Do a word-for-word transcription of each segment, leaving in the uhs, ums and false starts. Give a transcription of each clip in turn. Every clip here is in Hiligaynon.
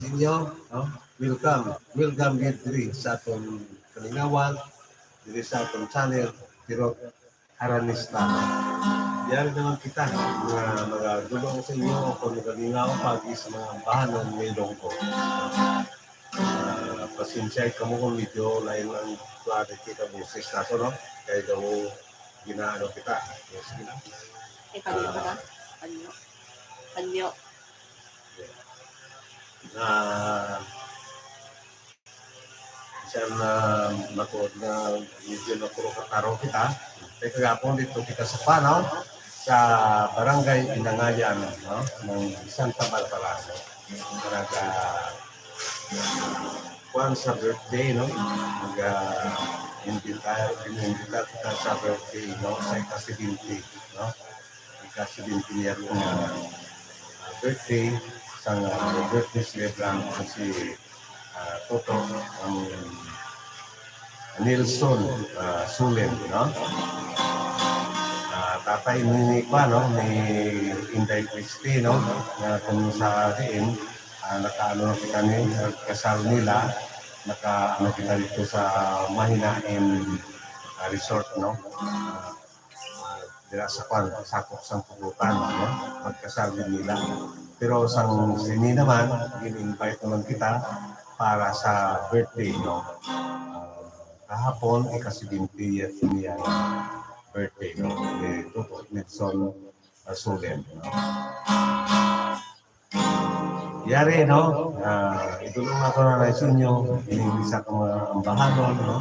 inyo, no? Welcome. Welcome gid diri sa aton kalingawan, diri sa aton channel, Tirok Aranista. Yari naman kita nga magagulong sa inyo o kung nagalingaw pagi sa mga bahanon nga Ilonggo. Ah, pasensya kamo kung medyo lain ang quality ka boses nato, no? Kay daw ginaano kita. Yes, gina- Eh, panyo ka na? Panyo. Panyo. Na bisan na matuod na medyo nakurukataro kita, kay kagapon dito kita sa Panaw, sa Barangay Inangayan, no, ng Santa Barbara, no? Naga kuan sa birthday, no? Naga invitar, inimbitar kita sa birthday, no? Sa ika-seventy, no? Ika-seventy niya nga birthday, sang, ah, birthday celebrant nga si, ah, Toto, ang Nelson, ah, Sulen, no? Ah, tatay ni, ni kuan, no? Ni Inday Christy, no? Nga kung sa diin, ah, nakaano na kita ni, ah, kasal nila, nakaano kita dito sa Mahinain, ah, Resort, no? Ah, dira sa kuan, sakop sang Puputan, no? Pagkasal gid nila. Pero sang sini naman, gin-invite naman kita para sa birthday, no? Ah, kahapon, ika-seventieth niya birthday, no? Ni Toto Nelson Sulen, no? Yari, no? Ah, idulong nato na lang sa inyo, ining isa ka mga ambahanon, no?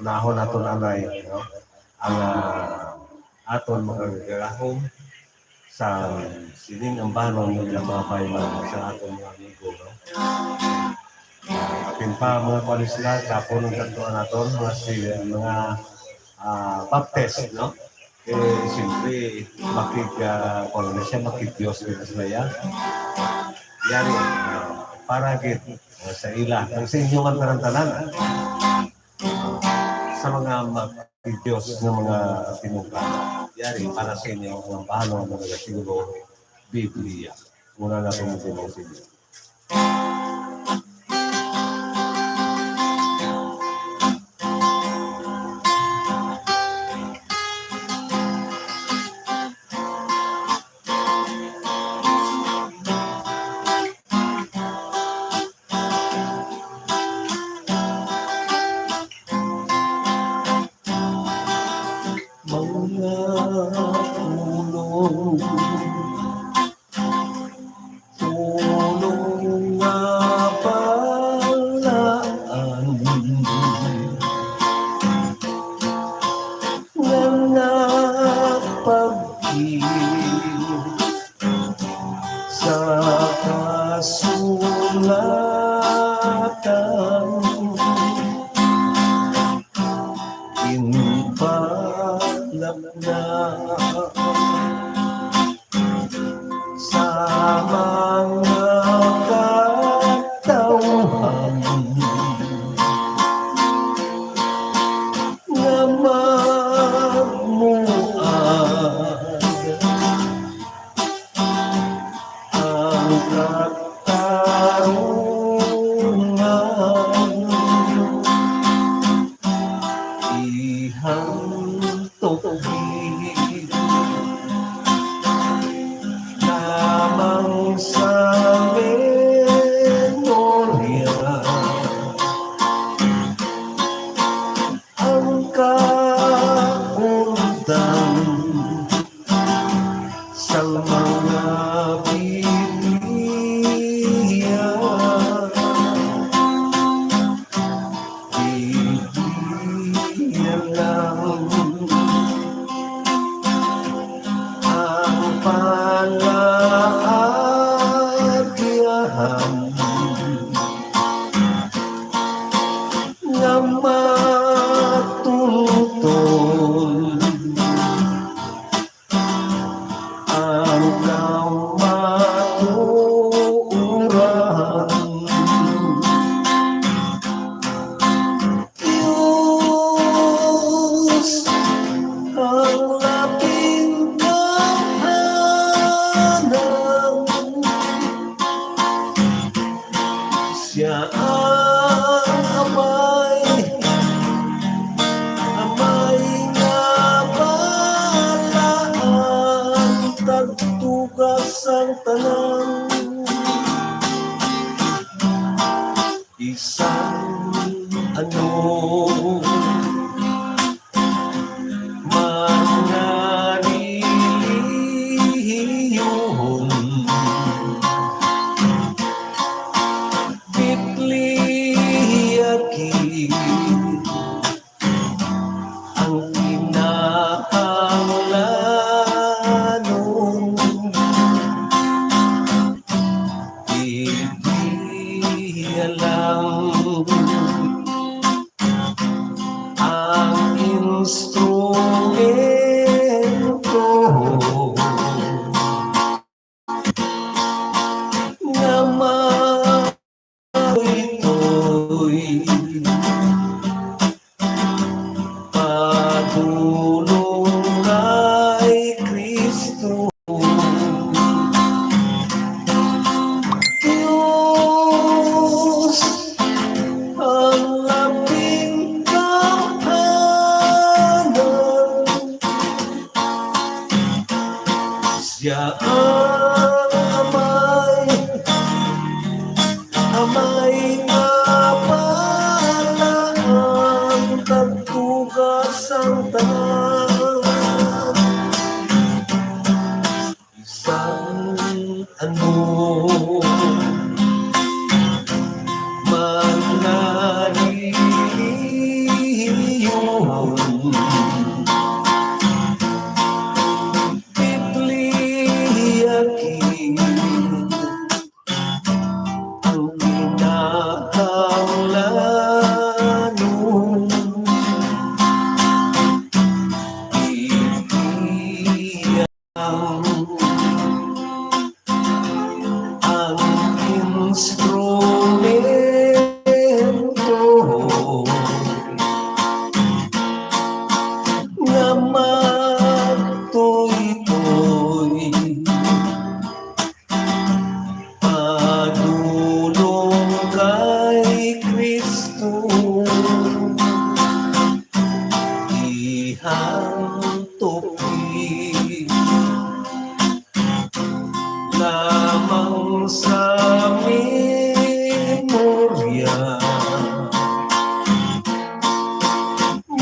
Unahon nato na lang, no? Ang, ah, aton mga gagahom sa sining ambahanon nga ginapangabay man sa aton mga amigo, no? Ah, apin pa, mga kuan sila, tapon ang kantuan naton, mga si, mga, ah, Baptist, no? Eh, siyempre, makig, ah, kuan na siya, makig-Dios kita sila, ya. Yari, ah, para gid, ah, sa ila, ang sa inyo man tanan-tanan, ah. Sa mga makig-Dios nga mga tinugana. Yari, para sa inyo, ang bahalo nga nagasiguro, Biblia. Una na itong sa inyo. Mga pulong, pulong nga balaan, nga napagkil sa kasulatan. Ginpalapna sa mga katawhan nga magmuad ang katarungan. Ihang tubig Siya ang Amay, Amay nga balaan, tagtugas sang tanan. Bisan ano man nga relihiyon, Biblia gid ang kinahanglanon. Biblia lang ang instrumento nga mauytoy padulong kay Kristo. Dios ang labing gamhanan. Siya ang Amay, Amay nga balaan, tagtugas sang tanan. Bisan ano man nga relihiyon, Biblia gid ang kinahanglanon. Biblia ang instrumento nga magtuytoy padulong kay Kristo. Ihang tuki lamang sa memorya.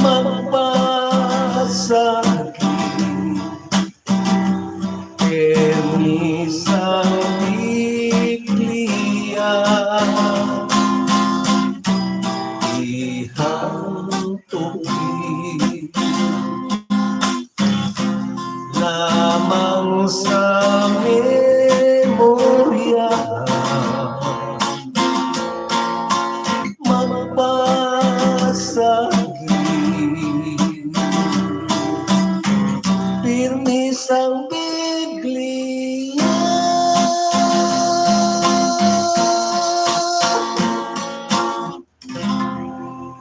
Magbasa gid pirmi sang Biblia. Ihang tuki lamang sa memorya. Magbasa gid pirmi sang Biblia.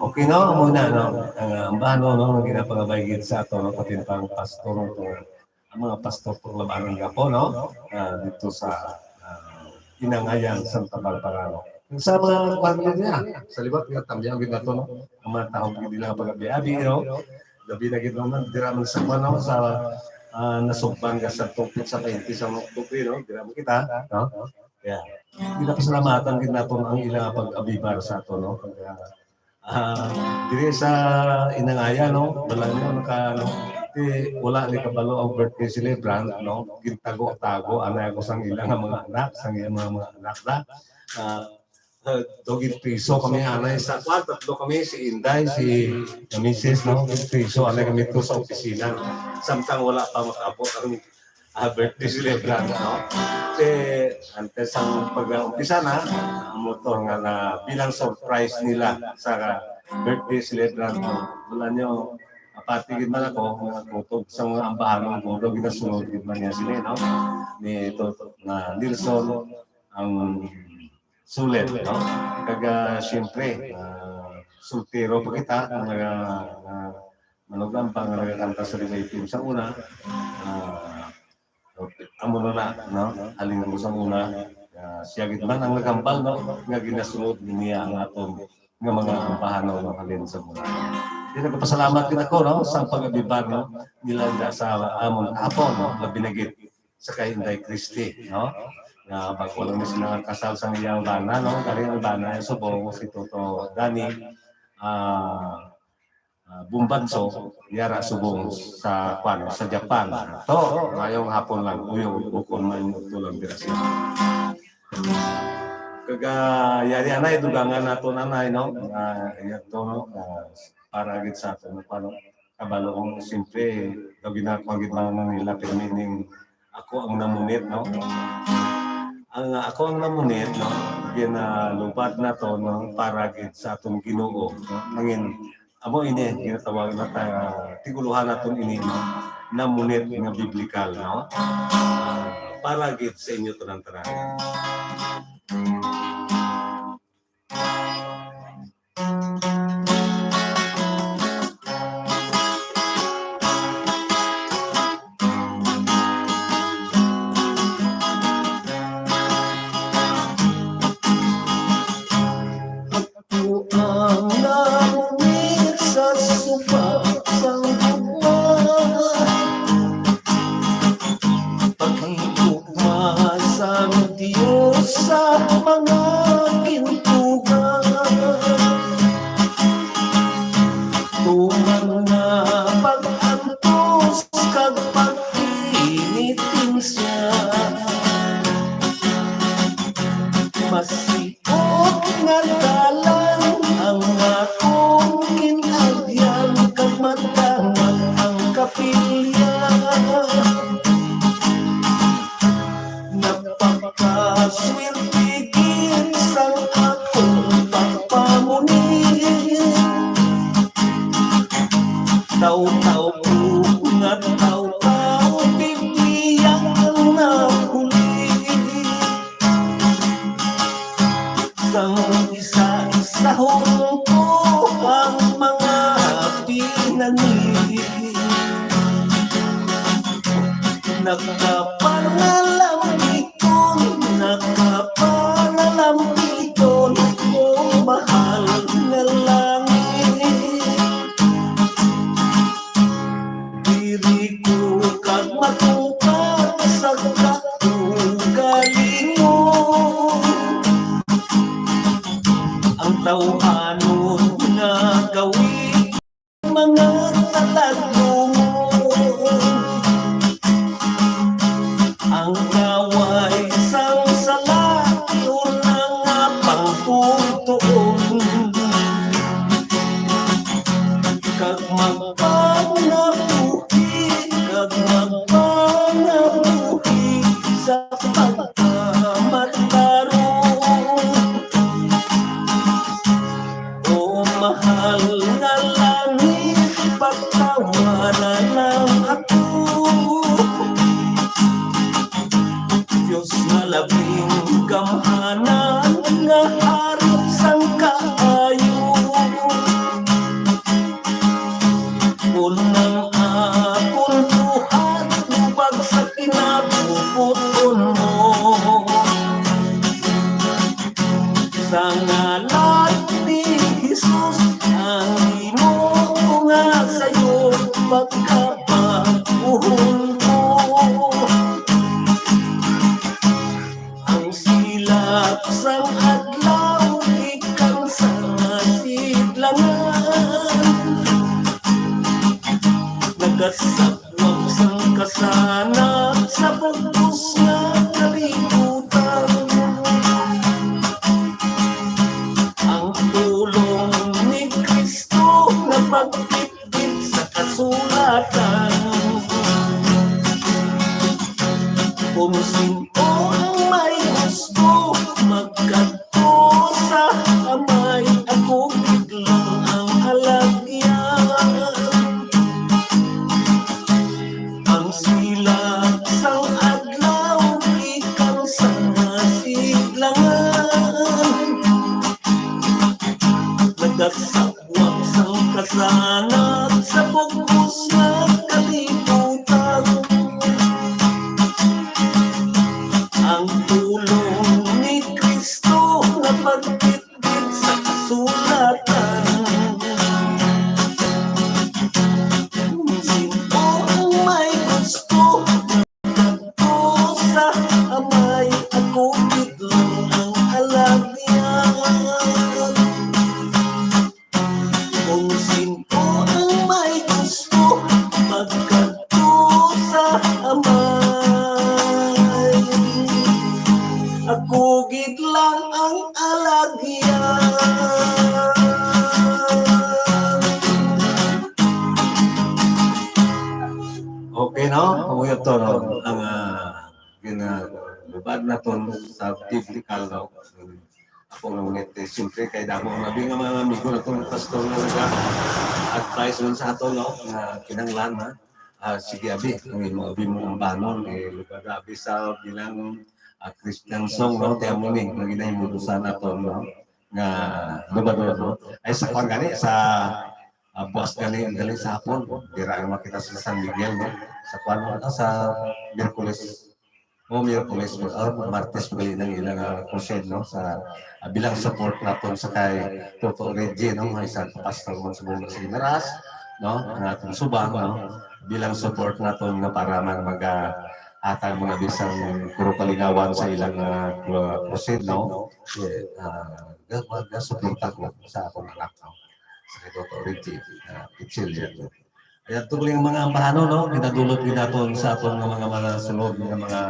Okay, no? Amo na, no? Ang, ah, ang bano, no? Ang ginapangabay gid sa ato, no? Pati pa ang pastor, no? Ang mga pastor, paglabanan nga po, no? Ah, dito sa, ah, Inangayan, Santa Barbara, no? Sa mga kuwan niya, sa liwat nga, tambihan gid nato, no? Ang mga taong gid nila pag-abi-abi, no? Labi na gid naman, dira man sa kuwan, no? Sa, ah, nasugban nga sa tungkol sa twenty sa Oktubre, no? Dira man kita, no? Yeah. Ginapasalamatan gid naton ang ila nga pag-abibar sa aton, no? Pag, ah, ah, diri sa Inangayan, no? Wala nyo naka, ano, di, wala ni kabalo ang birthday celebrant, no? Gintago-tago, anay ako sang ila nga mga anak, sang ila mga, mga anak na. Ah, ah, do ginpriso kami, anay sa kwan, tatlo kami, si Inday, si, si Misis, no? Ginpriso, anay kami to sa opisina. Samtang wala pa makaabot ang, ah, birthday celebrant, no? Kasi, antes ang pag-umpisa na, ang motor nga na bilang surprise nila sa birthday celebrant, no? Wala nyo, apati gid man ako, mga kutob sa mga ambahanon ko, do ginasunod gid man niya sila, no? Ni ito, na Nelson, ang Sulet, no? Kag, ah, siyempre, ah, soltero pa kita, mga, ah, manugang pa nga nagakanta sa Limay Team sa una, ah, amo na na, no? Halin ko sa una, Ah, siya gid man ang naghambal, no, nga ginasunod niya ang aton nga mga ambahanon, no, halin sa mula. Di nagpasalamat gid ako, no, sa pag-abibar, no, nila da sa amon hapon, no, labi na gid sa kay Inday Christy, no, nga bago lang ni sila kasal sa iyang bana, no, kari ang bana subong si Toto Dani, ah, ah, Bumbanso, yara subong sa, kwan, sa Japan. To, ngayong hapon lang, uyo, bukon man yung tulang Brazil. Kaga, yari anay, dugangan nato nanay, no? Ah, yato, no? Ah, para gid sa aton, no? Paano, kabalo kong, siyempre, daw ginagawa gid mga nila, pero meaning, ako ang namunit, no? Ang, ah, ako ang namunit, no? Ginalubad na to, no? Para gid sa atong Ginoo, no? Nangin, amo ini, ginatawag na ta-, tiguluhan naton ini, no? Namunit nga biblikal, no? Ah, para gid sa inyo tanan-tanan. Ako ang namunit sa suba sang gugma. Paghigugma sang Dios sa mga gintuga. Tuman nga pag-antos kag pag-initensya. Masiot nga dalan ang akong gin-agyan, kag madangat ang kapilya. Napakaswerte gid sang akong pagpamunit. Taw-taw ko nga taw-taw, Biblia ang nahuli. Sang isa-isahon ko ang mga pinanili. Nagkapanalambikon, nagkapanalambikon, o mahal nga langit. Diri ko kag matupad sa kaugalingon ang tawhanon nga gawin, mga taladlungon. Ang kaway sang sala, una nga pangtutuon. Kag magpanabuhi, kag magpanabuhi sa pagkamatarong. O mahal nga langit, pagtawanan lang ako. Dios nga labing gamhanan, nga harip sang kaayo. Kon ang akon buhat lubag sa kinabubuton mo, sa ngalan ni Jesus, ang imo nga sayo pagkabaguhon ko. Ang silap sang adlaw gikan sa sidlangan, nagasabwag sang kasana sa bug-os nga kalibutan. Ang pulong ni Cristo nagpagpit sa kasulatan. Kung sino ang may gusto magkadto sa Amay, ako gid lang ang halagyan. Ito, no, ang, ah, ginalubad naton sa biblical, no? Ako nung nit-, eh, siyempre, kay damo ang labi nga mga amigo naton, pastor, nga naga-advise man sa aton, no, nga kinahanglan, ha? Ah, sige, abi, ang imo, abi mo ang banon, eh, lugar, abi, sa bilang, ah, Christian song, no? Kaya mo ni, nga ginahimo sa naton, no? Nga, ano ba doon, no? Ay, sa kwan gani, sa, ah, buwas gani, ang gali sa hapon, dira ang makita sa San Miguel, no? Sa kwan, ano, sa Miyerkules. O, Miyerkules, ah, Martes pa gali nang ilang, ah, crusade, no? Sa, ah, bilang support naton sa kay Toto Reggie, no? May isa ka pastor mo sa Bunga sa Ginaras, no? Ang atong subang, no? Bilang support naton nga para man mag, ah, hatag mo na bisan puro kalingawan sa ilang, ah, cru-, crusade, no? Eh, ah, ga-, ga-, ga-suporta ko sa akong anak, no? Sa kay Toto Reggie, ah, Pichilio. Kaya ito rin ang mga ambahanon, no? Ginadulot gid naton sa aton nga mga, mga sulod, nga mga,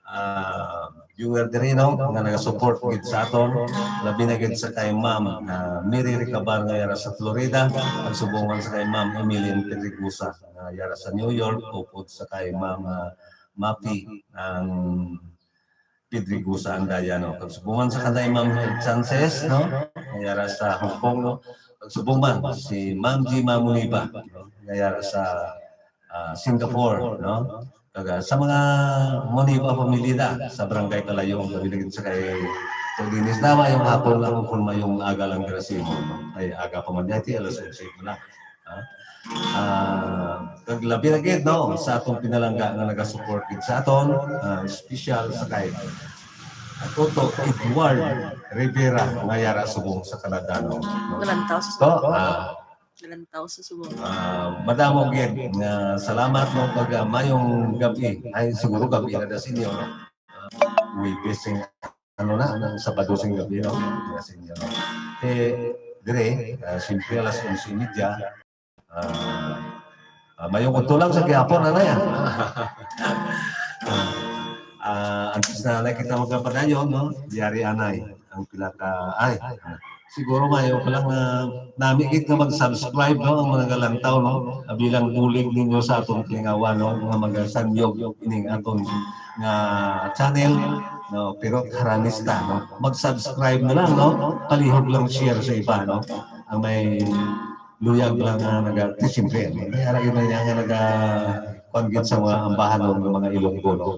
ah, viewer diri, no? Nga nagasupport gid sa aton. Labi na gid sa kay Ma'am, ah, Mary Recabar nga yara sa Florida. Ang subungan sa kay Ma'am Emilyn Pedregosa nga yara sa New York. Upod sa kay Ma'am, ah, Mapi ang Pedregosa ang daya, no? Pagsubuman sa kanay Ma'am Health Chances, no? Nga yara sa Hong Kong, no? Pagsubuman si Ma'am Jima Muniba, no? Nga yara sa, ah, Singapore, no? Kag, ah, sa mga Muniba pamilya sa Barangay Kalayong, labi na gid sa kay Tulinis Dawa, yung hapon lang kung mayong aga lang, Grasimo, no? Ay, aga pa man dati, alas onse pa lang. Ha? Ah, kag labi na gid, no, sa atong pinalangga nga nagasupport gid sa aton, ah, special sa kay Toto Edward Rivera nga yara subong sa Canada, no? Nalantaw sa To, subong. Ah, Nalantaw sa subong. Ah, madamo gid nga salamat, no, kag, ah, mayong gabi. Ay, siguro gabi na da sa inyo, no? Ah, Huwebes sing ano na, ano, Sabado sing gabi, no? Yes, inyo, no? Eh, dire, ah, siyempre, alas onse y media, ah, ah, mayong udto lang sa gihapon, ano yan? Ah, antes na, na kita magkapadayon, no? Yari anay, ang pila ka, ay, siguro mayo pa lang na nami gid nga mag-subscribe, no? Ang mga galantaw, no? Ah, bilang bulig ninyo sa atong Kalingawan, no? Mga magasanyog ining aton nga channel, no? Pero Haranista, no? Mag-subscribe na lang, no? Palihog lang share sa iba, no? Ang may luyag lang nga naga-, ti, siyempre, may ara yun na niya nga naga-, kuwan gid sa mga ambahanon ng mga Ilonggo, no?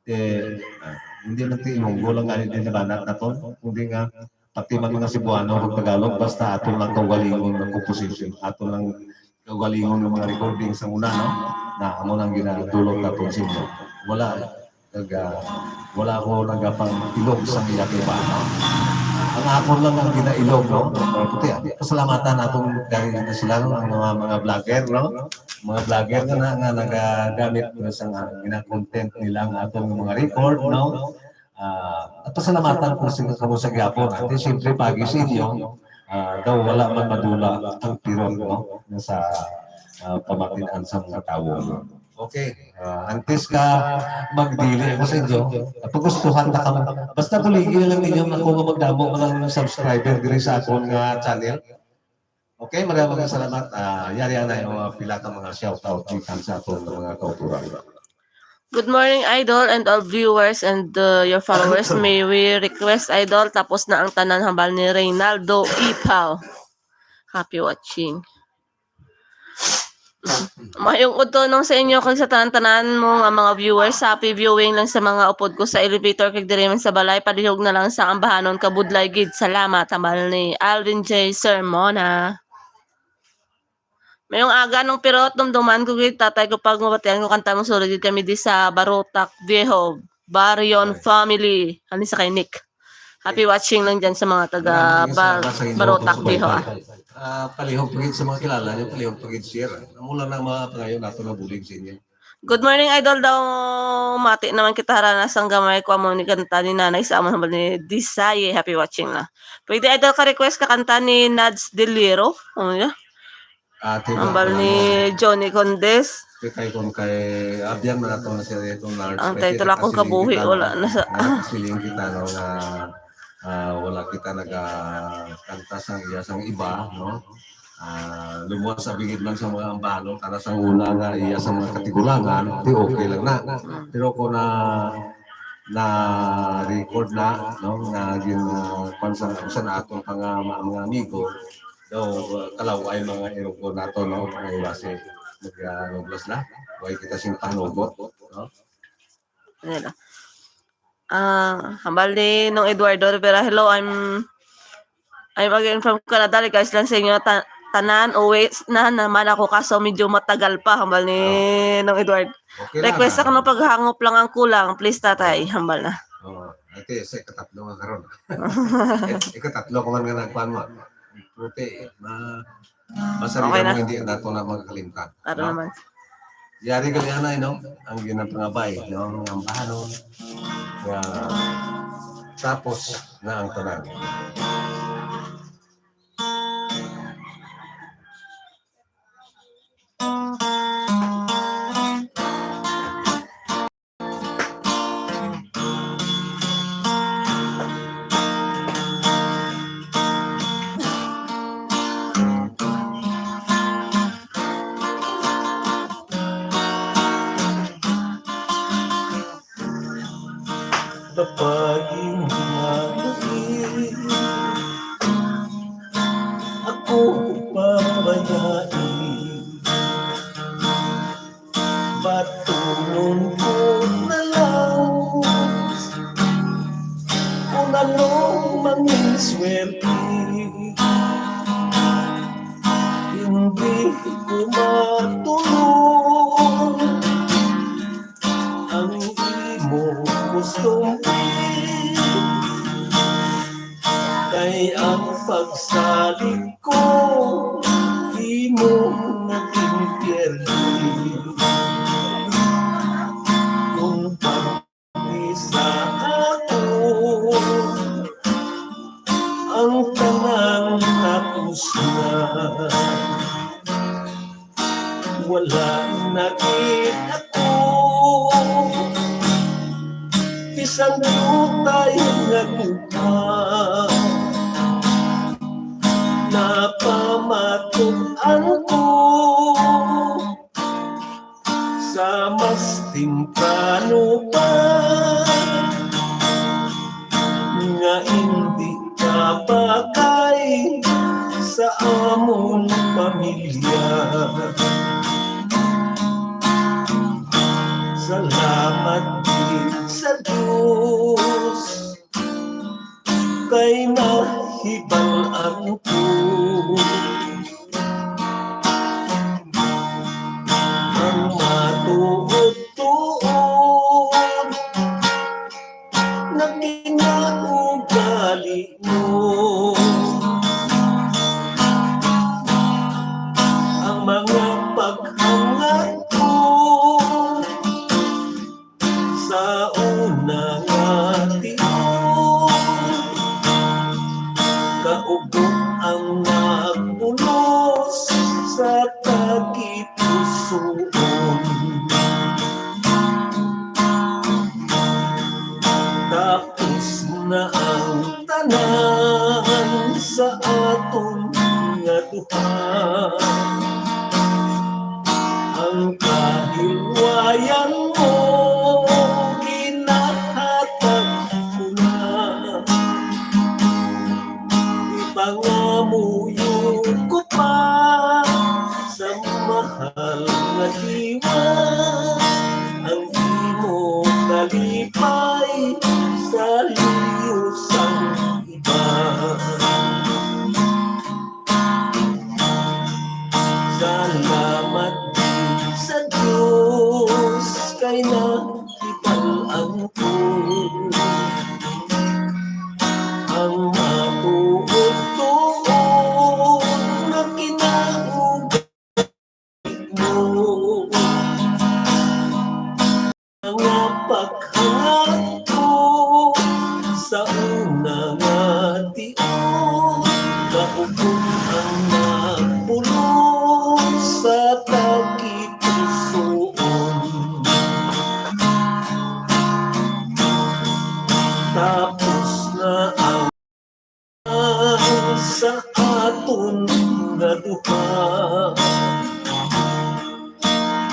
Eh, ah, hindi man ti Ilonggo lang gani din nabanat naton, kundi nga pati man mga Cebuano o Tagalog, basta aton lang kaugalingon nga composition, aton lang kaugalingon nga mga recording sa una, no? Na amo nang ginadulot naton sa inyo. Wala, nag, ah, wala ko nagapang-ilog sa iya kay ba, no? Ang akon lang ang ginailog, no? Puti, ah, pasalamatan atong dahil na sila, no? Ang mga, mga vlogger, no? Mga vlogger nga na, nga nagagamit na sa nga gina-content nila ang atong mga record, no? Ah, at pasalamatan ko sa kamo sa gyapon. At siyempre, pagi sa inyo, ah, daw wala man madula ang tirok, no? Sa, ah, pamatian sa mga tawo, no? Okay, ah, antes ka magdili ako sa inyo, pagustuhan na kamo. Basta buligi lang ninyo ako nga magdamo man ang subscriber diri sa akon nga channel. Okay, maraming salamat. Ah, yari na yung mga pila ka mga shoutout gikan sa aton nga mga kauturan. Good morning, Idol, and all viewers and, uh, your followers. May we request, Idol, tapos na ang tanan, hambal ni Reynaldo Ipaw. Happy watching. Mayong udto nung sa inyo kag sa tanan-tanan mo nga mga viewers. Happy viewing lang sa mga upod ko sa elevator kag diri man sa balay. Palihog na lang sa ambahanon, kabudlay gid. Salamat, hambal ni Alvin J Sermona. Mayong aga nung pirot, dumduman ko gid, tatay ko, pag mabatian ko kanta mo, sulod gid kami di sa Barotac Viejo, Barion family, ani sa kay Nick. Happy watching lang dyan sa mga taga Maraming Bar-, salamat sa inyo Barotac pagsubaybay. Viejo, ah. Ah, palihog pa gid sa mga kilala niyo, palihog pa gid share. Amo lang na mga pangayo nato nga bulig sa inyo. Good morning, Idol. Daw mati naman kita, harana sang gamay ko amo ni kanta ni Nanay sa amon hambal ni Disaye. Happy watching na. Pwede, Idol, ka request ka kanta ni Nads Deliro? Ano niya? Ate, hambal ni Johnny Condes. Kay, kay, kung kay Abian man ato na siya itong Nads, ang title akong kabuhi, wala na sa siling kita, no, nga, ah, wala kita nagakanta sang iya sang iba, no? Ah, lumuwas sa bingid man sa mga ambahanon, para sa una nga iya sa mga katigulangan, di okay lang na. Pero kung na, na-record na, no, nga gin-, ah, kwan sa, sa na atong mga, mga amigo, daw, ah, kalaw ay mga iruko nato, no, mga iwasi. Mag, ah, nublas na. Way kita sing panugot, no? Ano na? Ah, hambal ni Nong Eduardo Rivera, "Hello, I'm, I'm again from Canada. Regards lang sa inyo ta-, tanan. Uwi na naman ako, kaso medyo matagal pa," hambal ni Nong Eduardo. Okay lang, "Request ah. Ako no paghangop lang ang kulang. Please, tatay," hambal na. Oo. Ate, sa ikatatlo nga karon. Ik-, ikatatlo ko man nga nagkuan mo. Puti, ma-, masarili Okay na. Mo, hindi nato na magkalimtan. Ato No? Naman. Yari gali anay, no? Ang ginapangabay, no? Ang ambahanon, nga tapos na ang tanan. Kapag hindi ako pabayain, patulon ko na lang kung anong mangin swerte. Hindi ko matulog ang imo custom. Kay ang pagsalig ko, imo naging pierde. Kung pagdi sa ako, ang tanan tapos na. Wala na gid ako, bisan diutay nga gugma, napamatud-an ko sa mas temprano pa nga hindi ka pa kay sa amon pamilya. Salamat gid sa Dios kay nahibal-an ko ang matuod-tuod nga kinaugali mo. Ang mga paghangat ko sa una nga tion, kaugot ang nagbulos sa tagipusoon. Tapos na ang tanan sa aton nga duha. Ang kahilwayan mo ginahatag ko na. Ipangamuyo ko pa sa mahal nga diwa ang imo kalipay sa luyo sang iba. Salamat sa Dios kay nahibal-an ko ang matuod-tuod nga kinaugali mo. Mga paghangat ko sa una nga tion, kaugot ang nagbulos sa tagipusoon. Tapos na ang sa aton nga duha.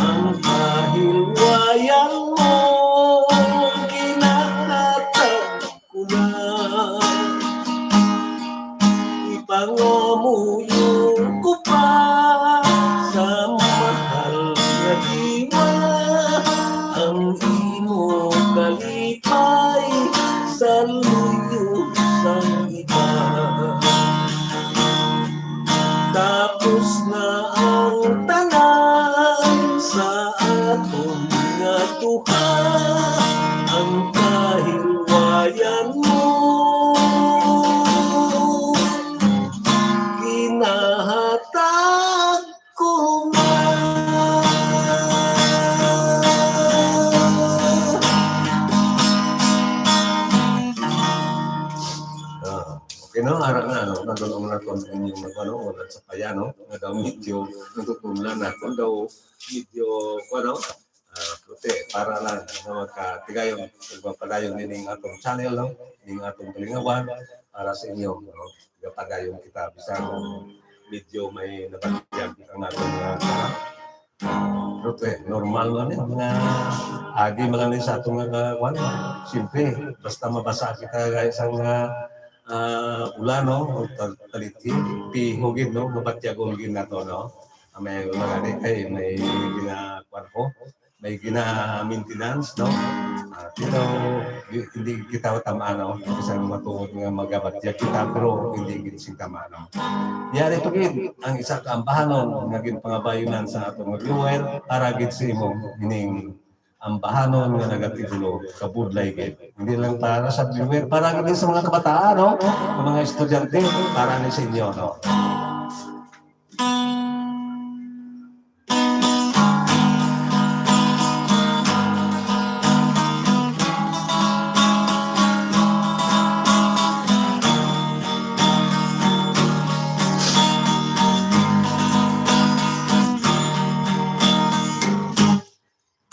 Ang kahilwayan mo ginahatag ko na. Ipangamuyo ko pa sa mahal nga diwa ang imo kalipay sa luyo sang iba. Tapos na ang tanan sa aton nga duha, ang kahilwayan mo ginahatag ko na. Ah, okay, no? Ara na, ano, nandun ang mga kon-, inyong, ano, wala sa paya, no? Nga daw medyo natutunan na. Kung daw medyo, ano, ah, puti, para lang, ano, magkatigayon, magpadayon din ang atong channel, no? Yung atong kalingawan para sa inyo, no? Magpadayon kita, bisan medyo may nabatyag ang atong, ah, Pero, eh, normal man yan, mga agi man lang sa atong nga, kuwan. Siyempre, basta mabasa kita, guys, ang, ah, ah, ulan, no? O tal-, taliti, piho gid, no? Mabatyagon gid nato, no? Ah, may mga gani kay may gina-, kuwan ko, may gina-maintenance, no? Ah, pero di-, hindi kita tamaan, no? Bisan matuod nga magabatyag kita, pero hindi gid sing tamaan, no? Yari pa gid ang isa ka ambahanon nga ginpangabayunan sa atong viewer para gid sa imo ining ambahanon nga nagatitulo Kabudlay Gid. Hindi lang para sa viewer, para gid sa mga kabataan, no? Ang mga estudyante, para ni sa inyo, no?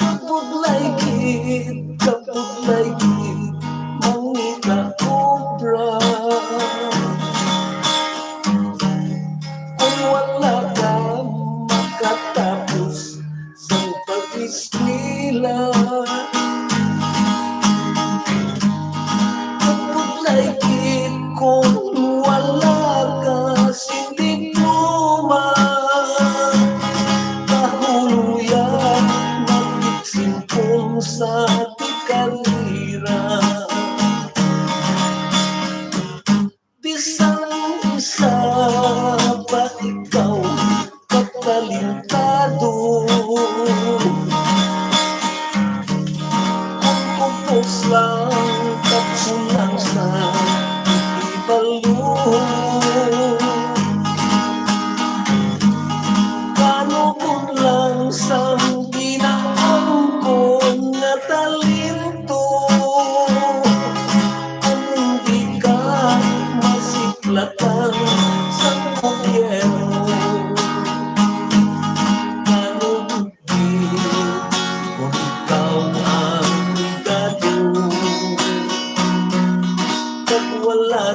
Kabudlay gid, kabudlay gid, mangita obra. Kung wala ka makatapos sang pag-eskwela, kabudlay gid kung wala ka sing diploma. Kahuluyan, magtiksimpon sa ti karera. Bisan isa pa ikaw katalentado, kung kupos lang, kapsulang sa ibalo. Kanugon lang sang ginaangkon nga talento, kung hindi ka masiplatan sang gobyerno. Kanugon gid kung ikaw ang pigado, kag wala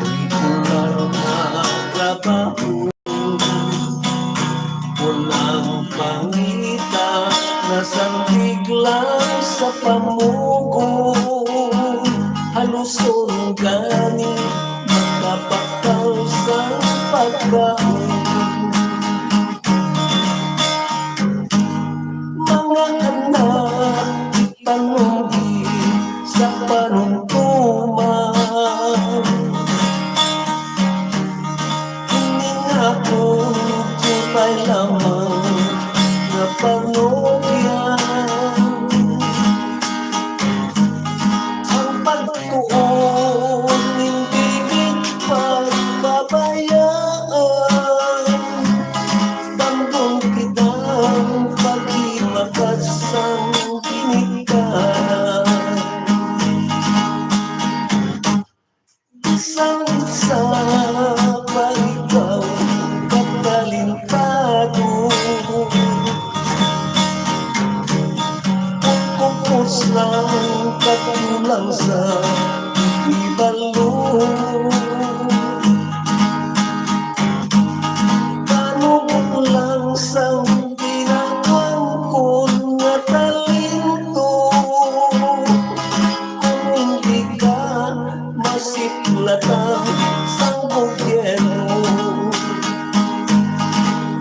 regular nga trabaho. Walang pangita, nasandig lang sa pamugon. Haluson gani makabakal sa pagkaon. Mga anak, panumbi sa panumtuman. Ini nga akong tibay lamang nga panugyan. Ang pagtuon hindi gid pagpabayaan. Bandong kitang paghimakas sang ginikanan. Bisan sa pa ikaw katalentado, kung kupos lang, kakulang sa ibalo. sang gobyerno.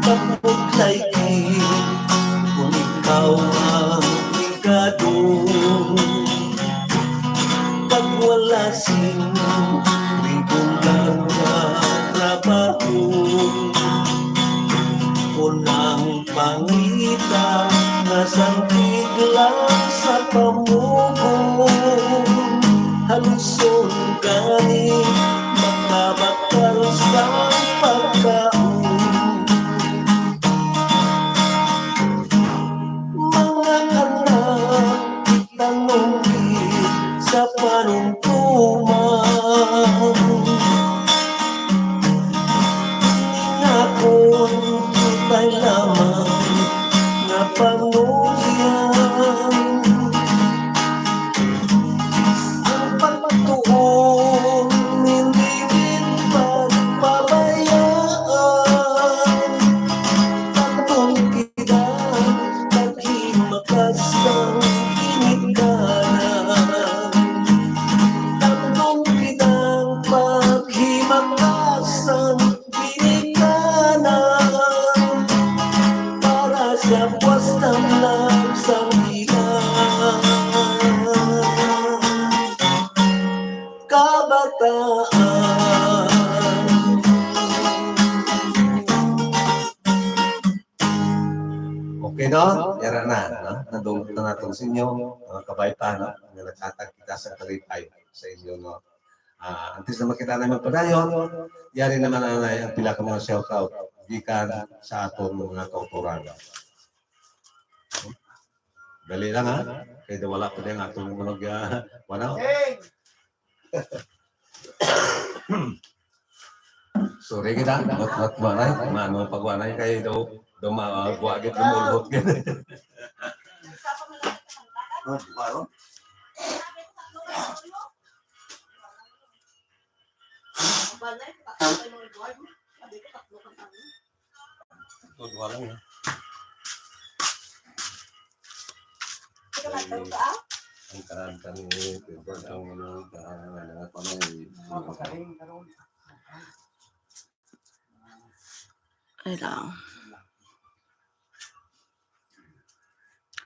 Pagpudlay gid kung ikaw ang obligado. Pag wala sing regular nga trabaho, kon ang pangita nga santig lang sa pamugon, haluson gani makabakal sa pagkaon. Mga anak, tanong gid sa panumtuman. Nga kon kita'y lamang nga panulyan, ang pagtuon hindi gid pagpabayaan. Tanong kita, paghimakas sang ginikanan. Tanong kita, paghimakas sang ginikanan. Para sa buwas tamlag sang ilang kabataan. Okay, no? Yara na, no? Nadungog na naton sa inyo, mga kabataan, no? Nga naghatag kita sa kalipay sa inyo, no? Ah, antes na makita namin padayon, yari naman na ang pila ka mga shoutout gikan sa aton mga kautoran. Dali lang, ha? Kay daw wala pa din atong mga, ah, wala. Sorry kita, mat, mat, manay, mano pagwanay kay daw, daw ma, ah, buwagit, lumulhot gid. Oh, baro? Ito, duha lang, eh. Ito, matulog ka, ah? Ang karan kami, eh, pero ang, ano, ka, ano, ano, ano, eh. Ay lang.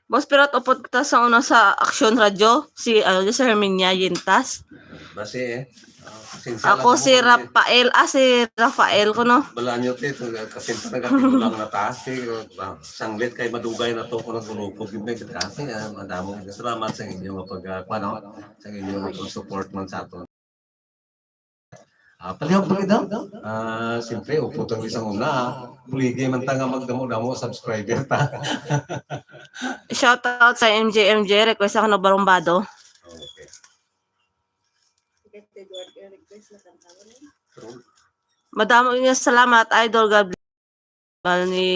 Boss, pero upod ta sa una sa Aksyon Radyo, si, ano, si Herminia Yintas. Basi, eh. Ah, pasensya Ako lang si mo, eh. Rafael, ah, si Rafael ko, no? Balaño, te, ito, kasi talaga, tigulang na ta. Sige, ah, sanglit kay madugay na to kung nagulupog yung may kasi, ah, madamo nga salamat sa inyo nga pag, ah, kuwan, no? Sa inyo nga pag-support man sa aton. Ah, palihog pa gid, no? Ah, siyempre, upod ang isang una, ah. Buligi man ta nga magdamo-damo subscriber ta. Shout out sa M J M J, request ako na Barumbado. Okay. Madamo nga salamat, idol. God bless. Bal ni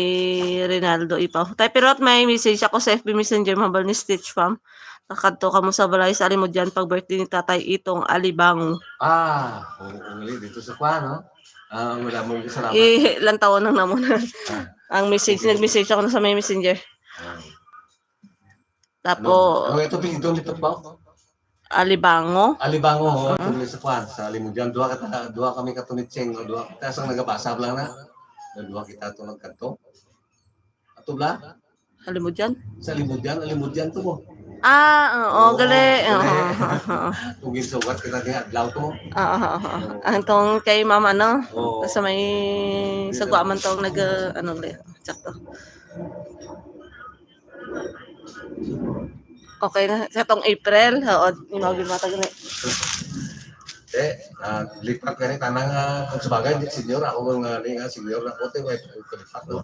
Rinaldo Ipaw. Tay Pirot, may message ako sa F B Messenger, mahambal ni Stitch Fam. Nakadto kamo sa balay sa Alimodian pag birthday ni Tatay Itong Alibango. Ah, oo, oo, ngali, dito sa kuwan, no? Ah, wala mo salamat. Eh, lantawon lang namon. Ah. Ang message, nag-message ako na sa may messenger. Ah. Tapo. Ano, ano ito, pinito nito pa? Alibango. Alibango, ho. Ah. Tuloy sa kwan, sa Alimodian. Duha ka ta-, duha kami ka tunitsing, o duha kita sang nagabasa lang na. Duha kita to nagkadto. Ato bala? Alimodian? Sa Alimodian, Alimodian to mo. Ah, oo, Oo, gali. gali. Oo, oo, oo. Kung ginsugat kita niya, adlaw to mo. Oo, oo, oo. Oo. Ang tong kay mama, no? Oo. Sa may Dito. Sagwa man tong nag, uh, ano, gali. Sakto. Okay na. Sa tong April, oo, yung mga bimata gani. Eh, ah, lipat ka ni tanang, ah, kung sabagay, di senior ako nga ni nga senior na ko, te, way ko lipat, no?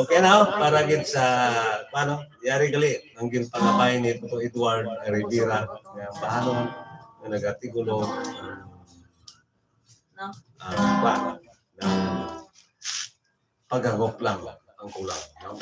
Okay na, oh, para gid sa, paano, yari gali, ang ginpangabay ni Tito Edward Rivera, nga bahanon nga nagatigulo, No? Ah, pa, ng paghagop lang ang kulang, no?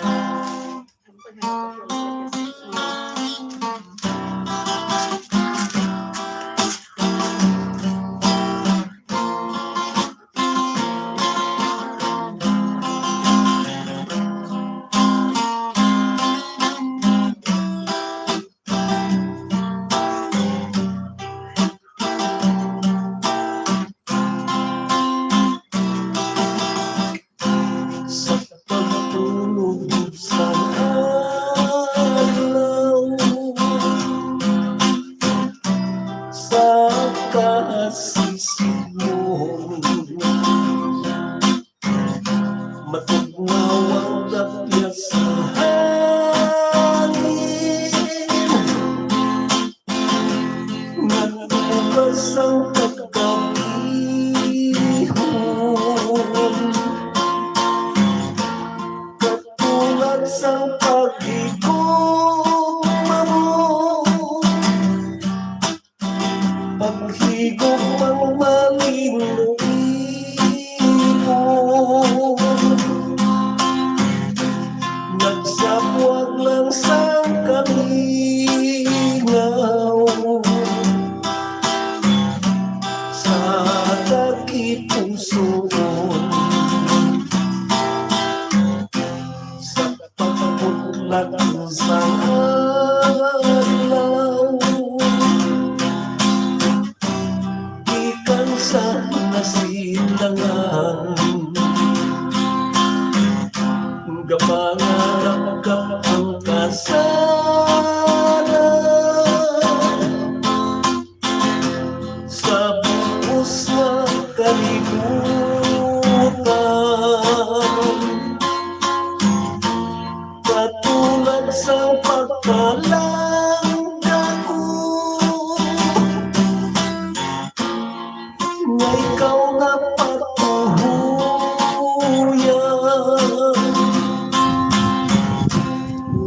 pagkasisyon. Matugnaw ang tapya sa hangin, natugas ang pagkabihon, katulad sang paghigugma mo. Paghigugmang malinluibon, nagsabwag lang sang kalingaw sa tagipusoon. Sa pagputlat sa adlaw, gikan sa nasilangan, gapangarap-kap ang kasalan. Sa bug-os nga kalibutan, katulad sang pagkalangga ko, nga ikaw nga patuhoyan.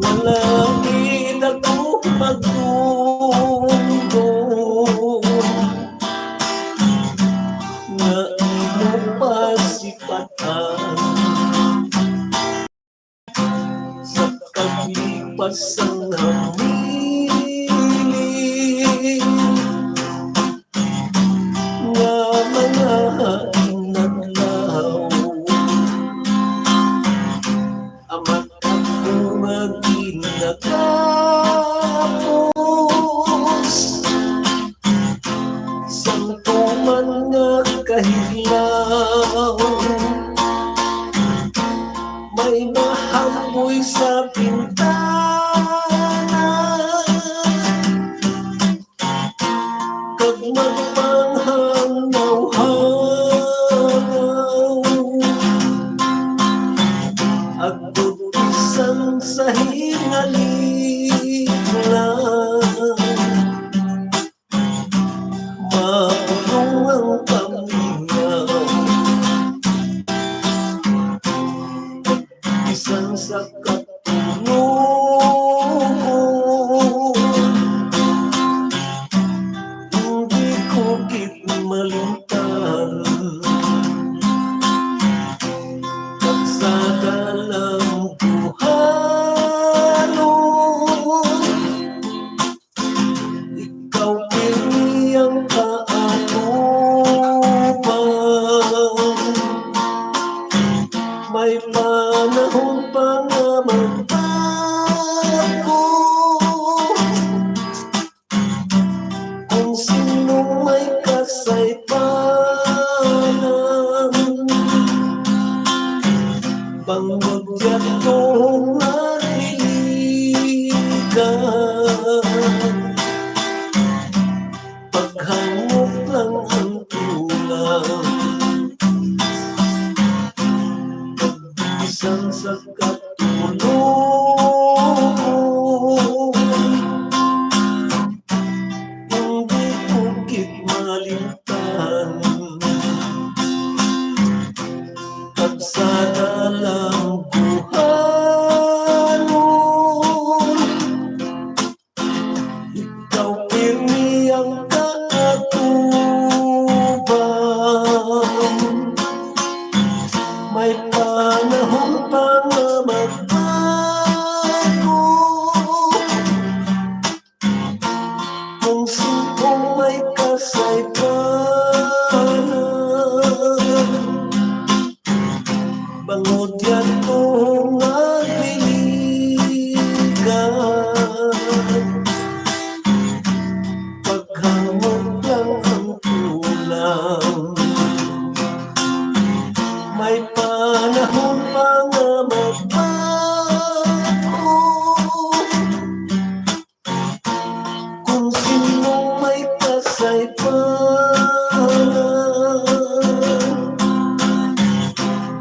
Wala gid ako magdumdom nga imo pasipatan. Sa paglipas sang hamiling nga mga inadlaw, amat ako nga ginakapos sang tuman nga kahiglaw, may mahamboy sa bintana kag magpanghangawhangaw. Agod bisan sa hinalinan, mapulong ang pamingaw. Bisan sa katulog, hindi ko gid malimtan. Kag sa kalambuhanon, ikaw kini ang kaatubang. May panahon pa nga magbago, kung sino may kasaypanan.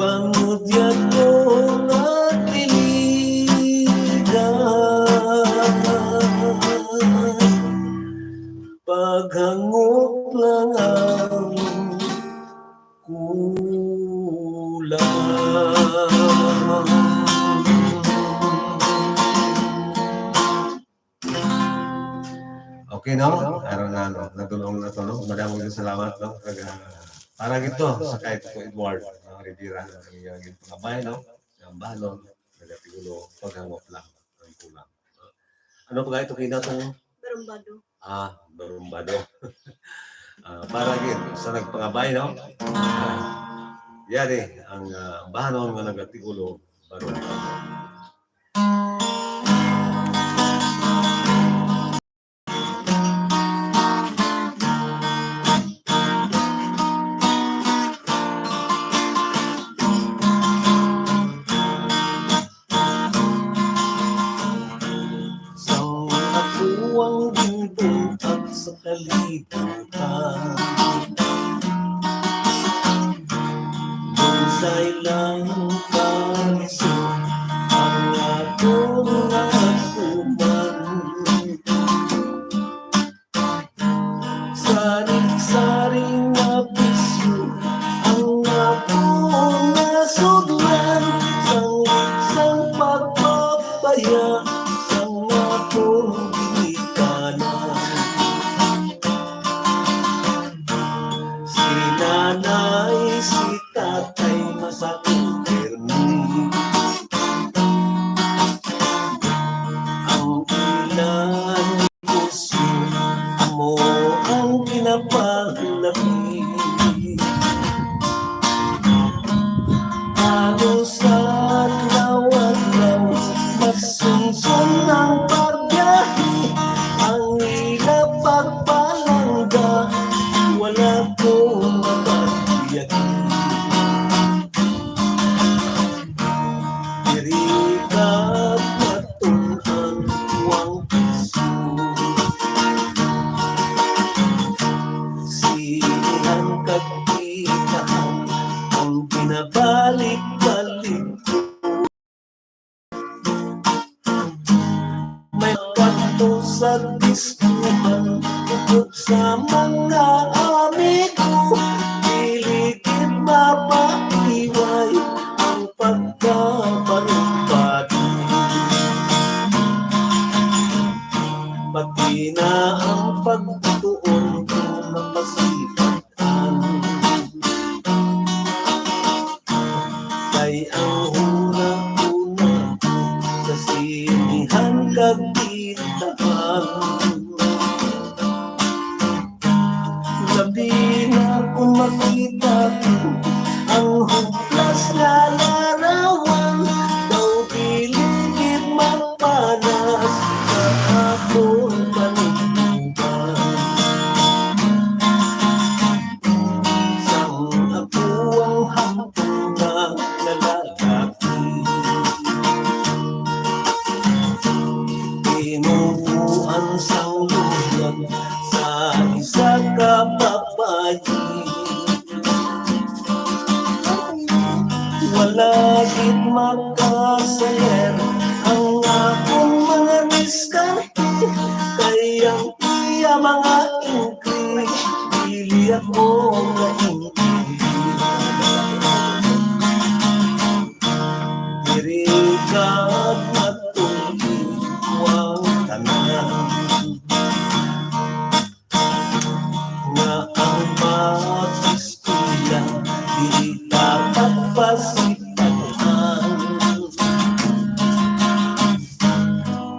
Bangod yadto nga tiligan, paghangop lang ang kulang. Okay, no? Aron na, no? Nadulong na to, no? Madamo yung salamat, no? Kag, ah, para gito sa kay Tito Edward, no? Rivera, ang iyang pangabay, no? Ang bahalon, nagatigulo, paghangop lang ang kulang. Ano pa ito kinatong? Barumbado. Ah, barumbado. Ah, para gid sa nagpangabay, no? Yari ang, ah, bahalon nga nagatigulo, barumbado. Sang ako ang ginbuntag sa kalibutan, bunsay lang kalisod ang akong nakuman. Sari-sari nga bisyo ang akong nasudlan, sang, sang pagpabaya sang akong ginikanan. Si nanay, si tatay, masakit pirmi. Ang ilang negosyo amo ang ginapalabi. Halos adlaw-adlaw, masunson ang pagbiyahe. Ang ila pagpalangga, wala ko mapagbiyahe. Diri ka matun-an wang piso. Sinihan kag tinahan ang binabalik-balik ko. May kadto sa diskuhan, ukod sa mga amigo, dili gid mapaiway ang pagkabarumbado. Pati na ang pagtuon ko mapasipat-an. Kay ang huna-huna sa sinihan kag tindahan. Labi na kung makita ko ang huplas nga larawan, daw dili gid mapanas sa akon panigbuban. Sang ako ang hambog nga lalaki, tinubuan sang luyag sa isa ka babayi. Wala gid makasaler ang akong mga diskarte, kay ang iya mga ingkri, dili ako maintindihan. Diri ka matulog, wang tanan. Nga ang mag-eskwela, di dapat pasipagan.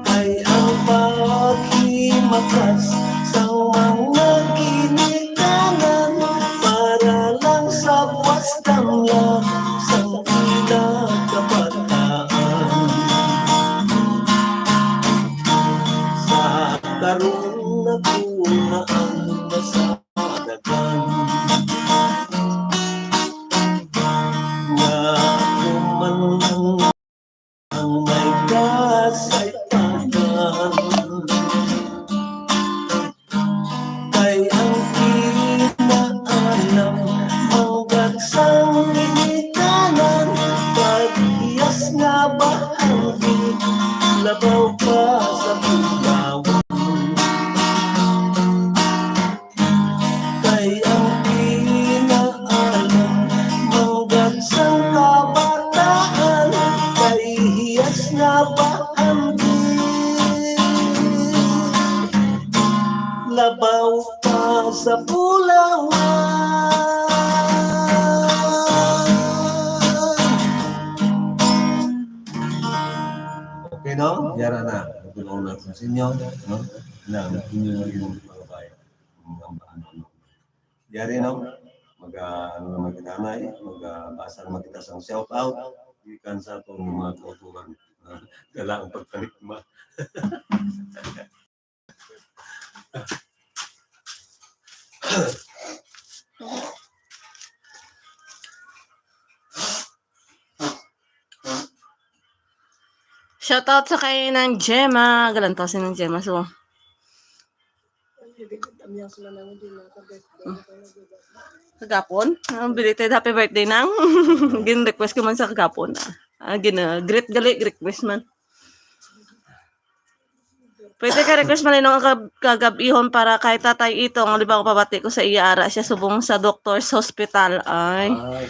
Kay ang paghimakas sang mga ginikanan para sa bulawan. Okay, no? Yara na. Nagtulong na sa inyo, no? Na, inyo na yung mga bayan. Ang, ang, ano, no? Yari, no? Mag, ah, ano naman kita, Nay? Mag, ah, basa naman kita sa shout out. Gikan sa atong mga kauturan. Ah, dala ang pagpanikma. Shout out sa kay Nang Gemma. Galantasin ng Gemma. So, kagapon, ang belated happy birthday, Nang. Gin-request ko man sa kagapon. Ah, gin, ah, greet gali, request man. Pwede ka request Malinong ang kag-, kagab-ihon para kay Tatay Itong. Ang libang pabati ko sa iya, ara siya subong sa doctor's hospital. Ay. Ay.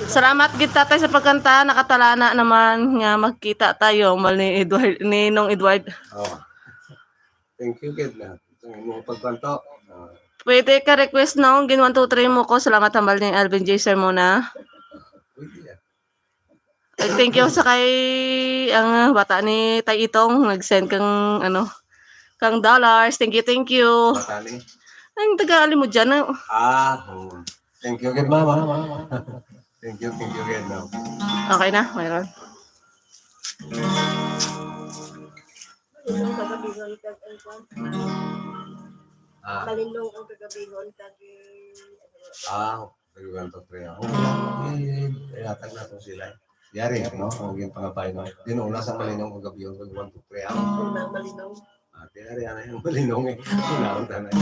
Salamat gid, Tatay, sa pagkanta. Nakatalana naman nga magkita tayo, mal ni Edward, ni Nong Edward. Oh. Thank you, kid, na sa imong pagpanto. Ah. Pwede ka request, no? Gin one, two, three mo ko. Salamat, hambal ni Alvin J. Sermona. Pwede yan. Ay, thank you sa kay ang bata ni Tay Itong nag-send kang, ano, kang dollars. Thank you, thank you. Bata ni? Ang taga-ali mo dyan, ah. Ah, oo. Thank you, good mama. Thank you, thank you, good mama. Okay na, mayroon. Malinong ang kagabihon kag ang kwan. Ah. Malinong ang kagabihon kag, eh, ano. Ah, three, one, two, three, ah. Okay, eh, ihatag na to sila. Yari, no? Ang yung pangabay, no? Di, no, nasa Malinong ang kagabihon kag one, two, three, ah. Una, Malinong. Ah, di, yari, ano yung Malinong, eh. Una, ang tanay.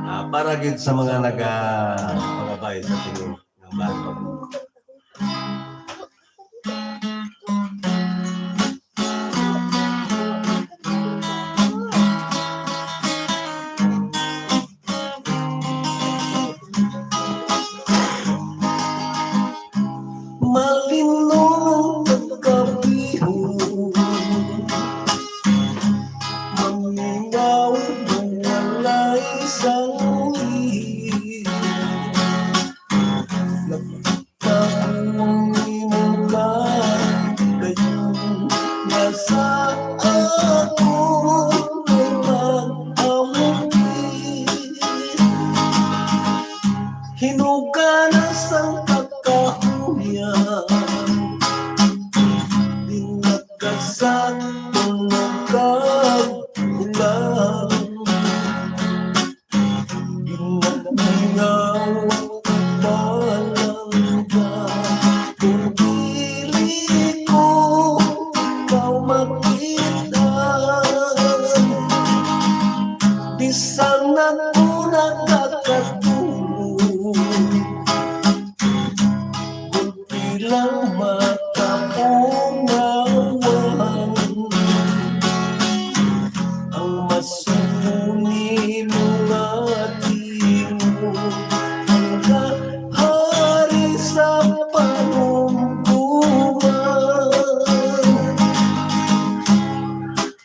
Ah, para gid sa mga naga-, pangabay sa tingin. Ang bago. Malinong ang kagabihon, mamingaw, mangalay sang ulit. Nagtago ang imong kahikayan nga sa akon pag-amugit. Hinuga na sang kakahuyan, dinagkasat tunog kag ulan. Ginagmingaw ang palangga, kung dili ko ikaw makita, bisan ako nakakatulog, gulpi lang mata ko mawan. Ang masubo nimo nga tingog, ang kahari sa panumduman.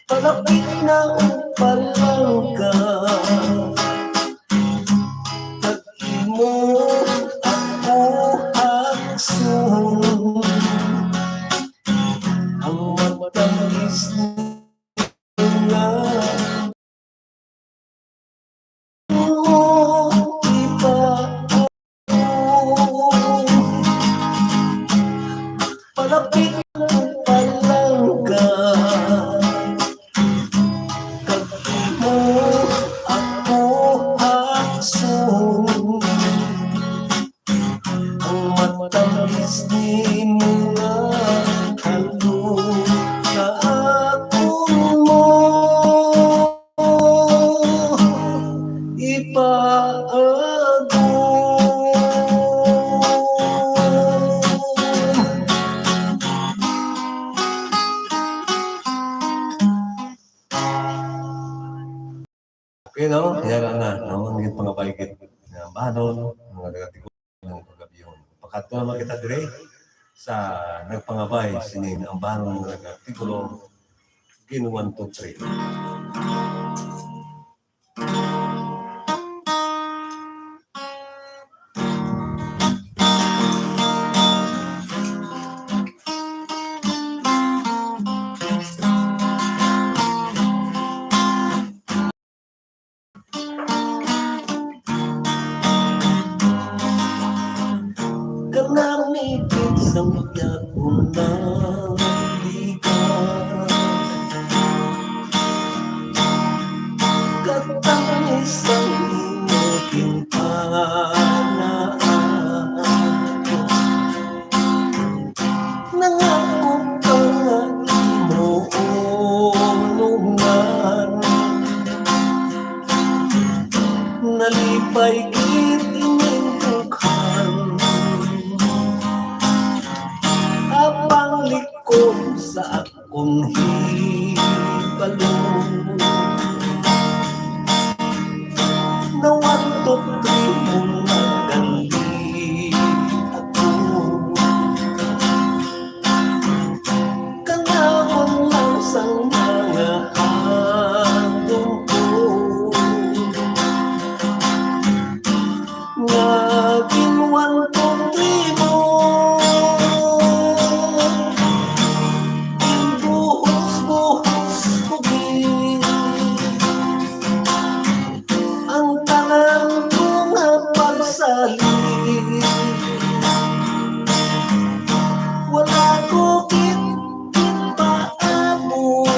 Palapit na ang palangga, kag imo ako hakson. Ang matamis nga imo ipaabot. Palapit ang palangga, kag imo ako hakson. Ang matamis nimo nga handog, kaakon mo ipaagom. Okay, no? Yan na, no? Ang pangabay gid nga ambanon, mga taga-Tigol, ng kagabihon. Pakadto naman kita dire sa nagpangabay sining ambanon, mga taga-Tigol, gin one, two, three. Nang iya ko naligan, katang isang imo ginpanaan. Nangako ka nga imo unungan, nalipay gid ining dughan. Apang likom sa akong hibalo, nawantok trimo na gali ako. Kanahon lang sang mga handom ko, nga ginwanton nimo. Ginbuhos-buhos ko gid ang tanan ko nga pagsalig. Wala ko gid ginpaabot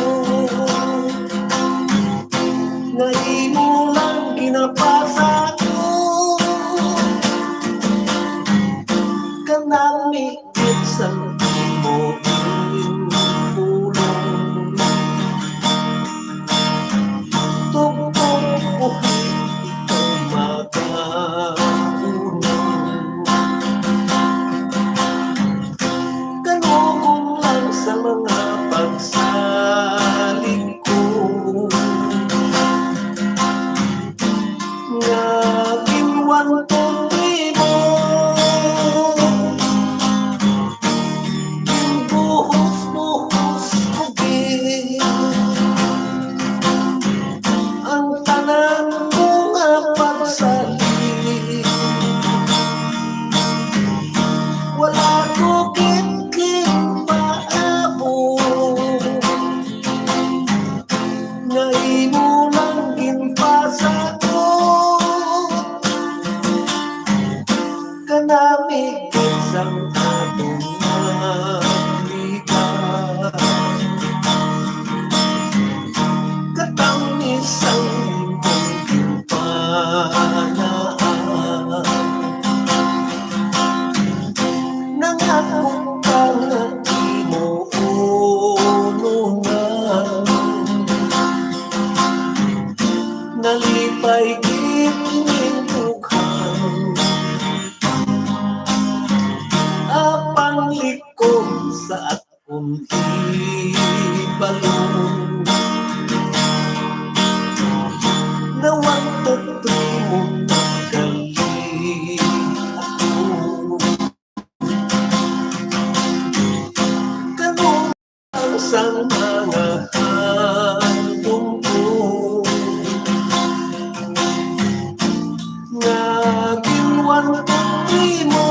nga imo lang ginapasa ko. Kanami gid sang imo pulong. Tubtob buhi ikaw magaunong. Kanugon lang sa mga pagsalig ko nga ginwanton nimo. Ginbuhos-buhos ko gid ang tanan ko nga pagsalig. Wala ko gid ginpaabot nga imo lang ginpasakop. Kanami gid sang atong magligaw, katang isang imong ginpanaan. Nangako ka nga imo unungan, nalipay gid ining dughan. Apang likom sa akong hibalo, nawantok trimo na gali ako. Kanugon lang sang mga handom ko nga ginwantok nimo.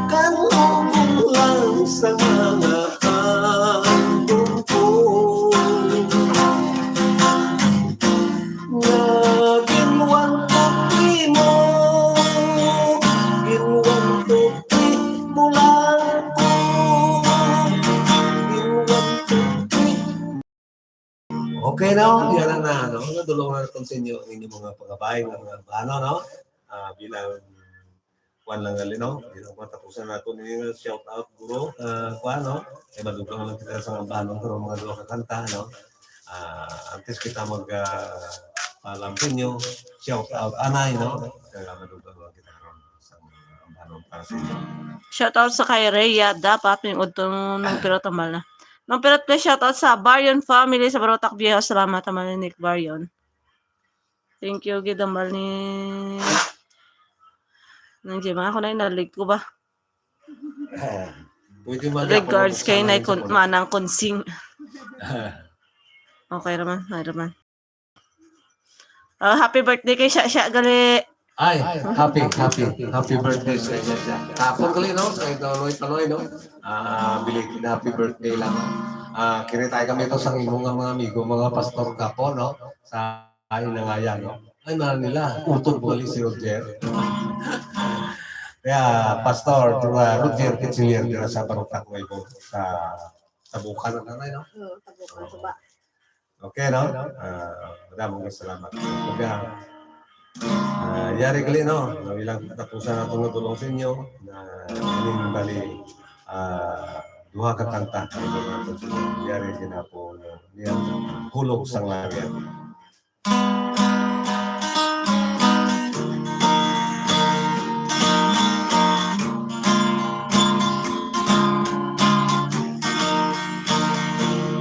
Kanugon lang sang mga handom ko nga ginwantok nimo. Ginwantok nimo lang ko. Ginwantok nimo. Okay, no? Yan na, no? Nadulong na natin sa inyo ang inyong mga pagabay, ng mga plano, no? Ah, bilang kuwan lang gali, no? Bilang matapusan nato ni shout out, guro. Ah, kuwan, no? Kay madugang lang kita sa ambanon karon mga duha ka kanta, no? Ah, antes kita mag, ah, paalam sa inyo, shout out, anay, no? Kaya madugang lang kita karon sa ambanon para sa inyo. Shout out sa kay Rhea Dapa, ping udto nung pira tambal na. Nung pira, please shout out sa Barion family sa Barotac Viejo. Salamat, tambal ni Nick Barion. Thank you, gid tambal ni Nang Jema. Ako na, inalig ko ba? Oo. Pwede man. Regards ako kay Nay sa Kun-, Manang Kunsing. Okay raman, may raman. Ah, happy birthday kay Shasha gali. Ay, happy, happy, happy birthday sa inyo siya. Tapon gali, no? Sa ito, Loy Taloy, no? Ah, belated happy birthday lang. Ah, kinitay kami to sa imo nga mga amigo, mga pastor kapo, no? Sa Ay, nangaya, no? Ay, na nila, utod mo gali si Roger. Kaya, Pastor, uh, Roger Kitchilier, dira sa Barong Takmay po, sa Tabukan, ano, no? Oo, Tabukan, Suba. Okay, no? Ah, madamo nga salamat. Kaya, ah, yari gali, no? Bilang katapusan nato nga tulong sa inyo, na ining bali, ah, duha ka kanta, yari ginapo niya, Hulog sang Langit.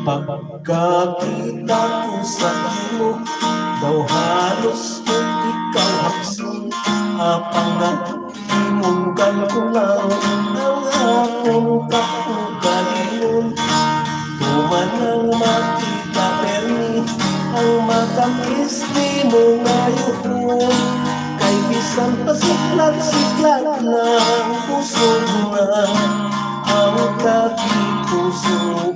Pagkakita ko sa imo, daw halos ko ikaw hakson, apang na imong kalkulan ang akon kaugalingon. Tuman ang makita permi ang matamis nimo nga yuhon, kay bisan pa siklat-siklat lang, kusog na ang tagipusoon.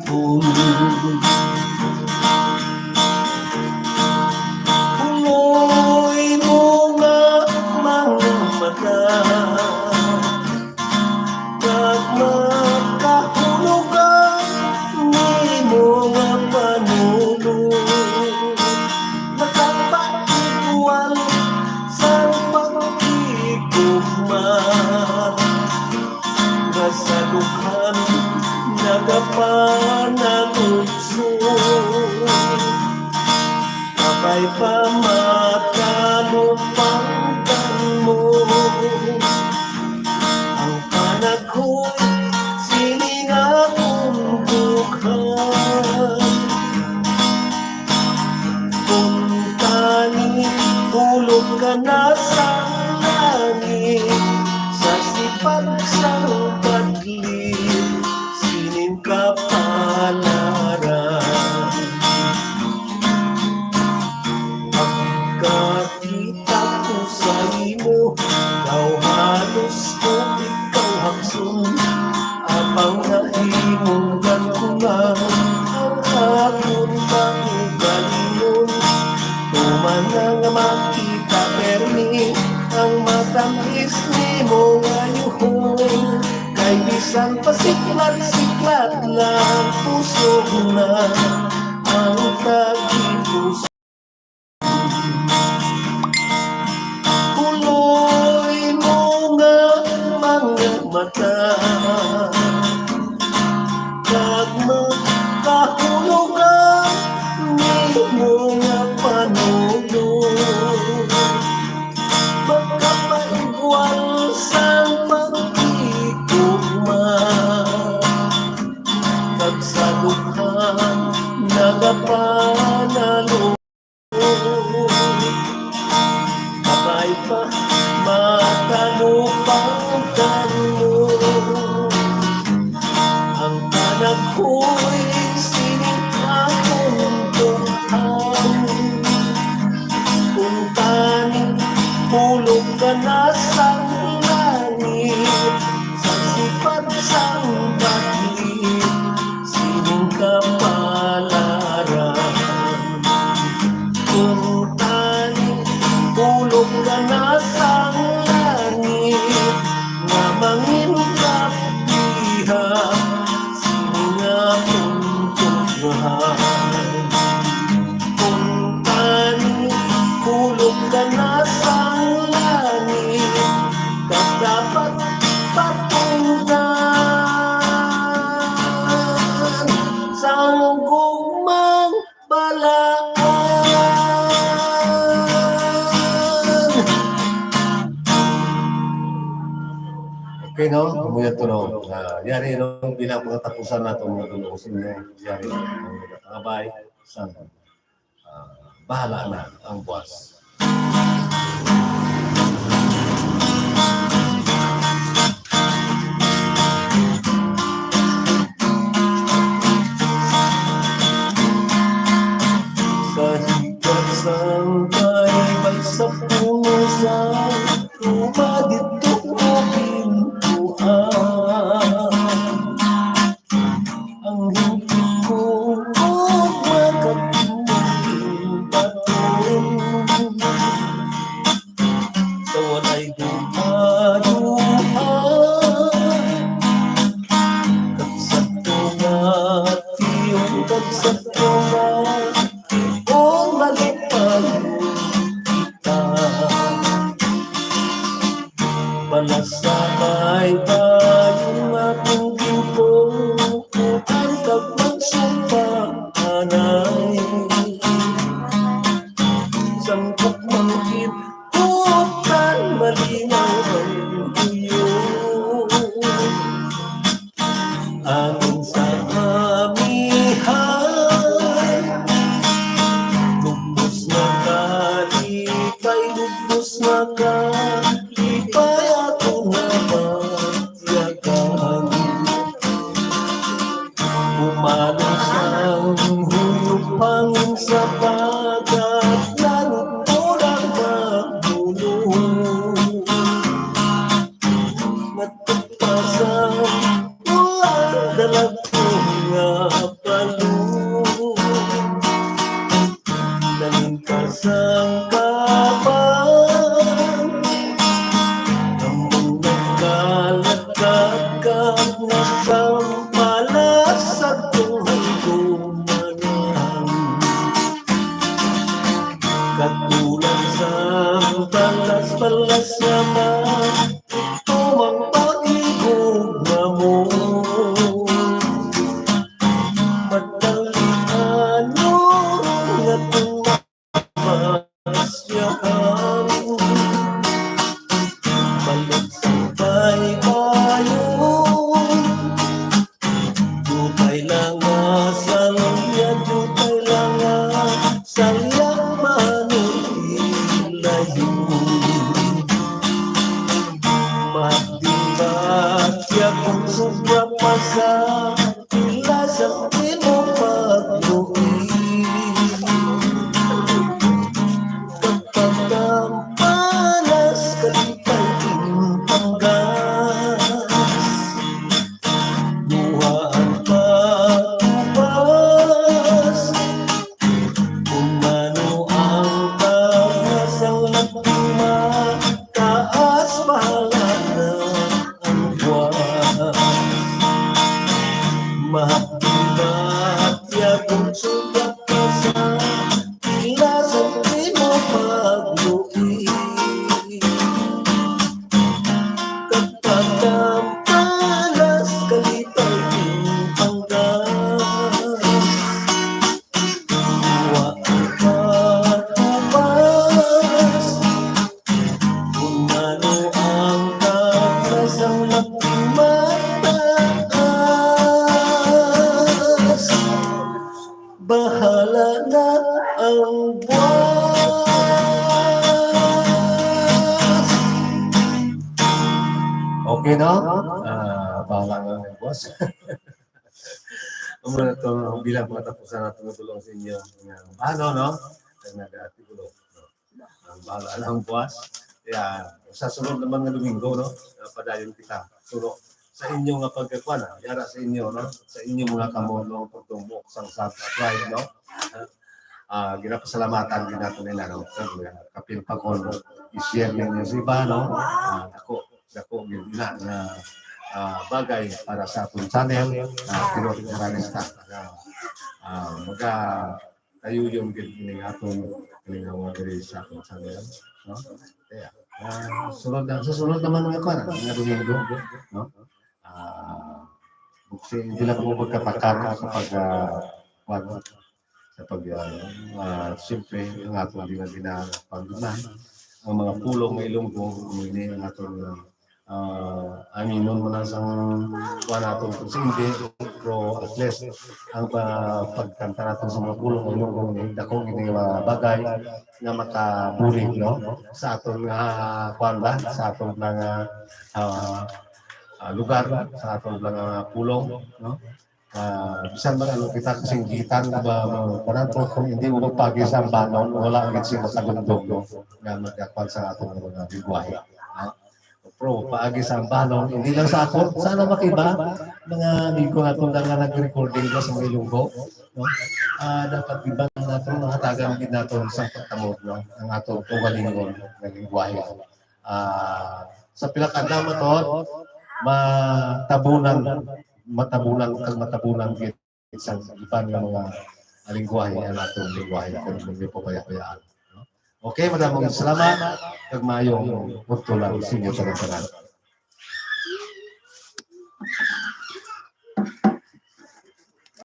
Punoy mo nga mga mata, kag makahulog ang nimo nga panulong. Nakapaigwal sang pagtigugma, nga sa dughan nagapanalugso. Kabay pa matalupangtan mo ang panaghoy sining akon dughan. Kuntani, hulog ka na sa langit, sa sipag sang badlit sining kapalaran. Pagkakita ko sa imo, daw halos ko ikaw hakson, apang na imong kalkulan ang akon kaugalingon. Tuman na nga makita permi ang matamis nimo nga yuhon, kay bisan pa siklat-siklat lang, kusog na ang tagipusoon. Punoy mo nga mga mata, kag makahulog ang nimo nga panulong. Makapaigwal sang pagtigugma, kag sa dughan nagapanalugso. Kabay pa matalupangtan mo ang panaghoy sining akon dughan. Kuntani, hulog ka na sa langit, sa sipag sang badlit sining kapalaran. Kuntani, hulog ka na sa langit, nga mangin kapiha sining akon dughan. Kuntani, hulog ka na sa langit, kag dapat patungdan sang gugmang balaan. Okay, no? Amo yan to, no? Ah, yari, no? Bilang mga tapusan nato, mga tulong sa inyo, yari, ang nagakabay sa, ah, bahala na ang buwas. Sa higat sang baybay sa puno sa tuba didto ko pintuan. Ang hingpit ko ug makatuon baton. Sa walay duha-duha Bukmangkit, butan malinaw ang tuyo. Angin sa amihan, lugmos nga kalipay, lugmos nga kalipay, ako na matyagan. Umalo sang huyop, hangin sa bagat, lanot mo lang mamuno. Matagpasang ulan, dalagko nga balon. Nangin ka sang kaban, ang mga kalat-kalat nga sampalas sa tong hanggumanan. Katulad sang balas-balas nga ma-, tumang paghigugma mo. Matalian mo nga tumapas yahan. Balik sa baybayon. Jutay lang nga salya, jutay lang nga salya, manultilayon. Magdibat ya kung sobra pa sa pila sa imo pagluin. Kapag ang panas kalipay timpanggas, buha ang pagkupas. Kung ano ang taas, ang labing mataas, bahala na ang buwan. Mabigat ya kung sugat ka sa pila sa imo pagluin. Kapag ang panas kalipay timpanggas, wa ang pagkupas. Kung ano ang kaplas, ang labing mataas, bahala na ang buwas. Okay, no? Ah, bahala na ang buwas. Amo na to, bilang mga tapusan nato nga tulong sa inyo nga bano, no? Kag nag-artikulo, no? Ang bahala lang buwas. Kaya sa sunod naman nga Domingo, no? Ah, padayon kita. Suno sa inyo nga pagkakuan, ah, yara sa inyo, no? Sa inyo mga kamot, no? Pagtumbok sang Santa Pride, no? Ah, ginapasalamatan din nato nila, no? Kag, ah, kapin pa kon i-share ninyo sa iba, no? Ah, ako, dako gyud ina nga, ah, bagay para sa aton channel, ah, pero realista nga, ah, maga-, tayo yung gid ining aton kalingawan diri sa aton channel, no? Kaya, ah, sunod na, sa sunod naman nga kuwan, nga Domingo, no? Ah, buksi, hindi lang mo magkatakar sa pag, ah, kuwan, sa pag, ah, ah, siyempre, ang aton gina-, ginapandunan, ang mga pulong nga Ilonggo, kung hindi ang aton, ah, ah, aminon mo na sa kuha naton kung sindi, pero at least ang pa-, pagkanta naton sa mga pulong nga Ilonggo, ni dako gid nga bagay nga makabulig, no? Sa aton nga, kuwan ba? Sa aton nga, ah, ah, lugar, sa aton nga pulong, no? Ah, bisan man ano kita kasinggitan ba, mga kuwan, pero kung hindi mo magpagi sa ambanon, wala ang gid siya makadumdom, no? Nga magkakuwan sa aton mga lingwahe, no? Pero paagi sa ambanon, hindi lang sa aton, sana makiba, mga amigo naton nga nag-recording sa mga Ilonggo, no? Ah, dapat iban naton, mahatagan gid naton sa pagtamod, no? Ang aton kaugalingon nga lingwahe. Ah, sa pila ka adlaw, matuod, matabunan, matabunan, kag matabunan gid sa iban nga mga lingwahe, ang aton lingwahe, kung hindi pa bayaan, no? Okay, madamong salamat, kag maayong udto lang sa inyo tanan-tanan.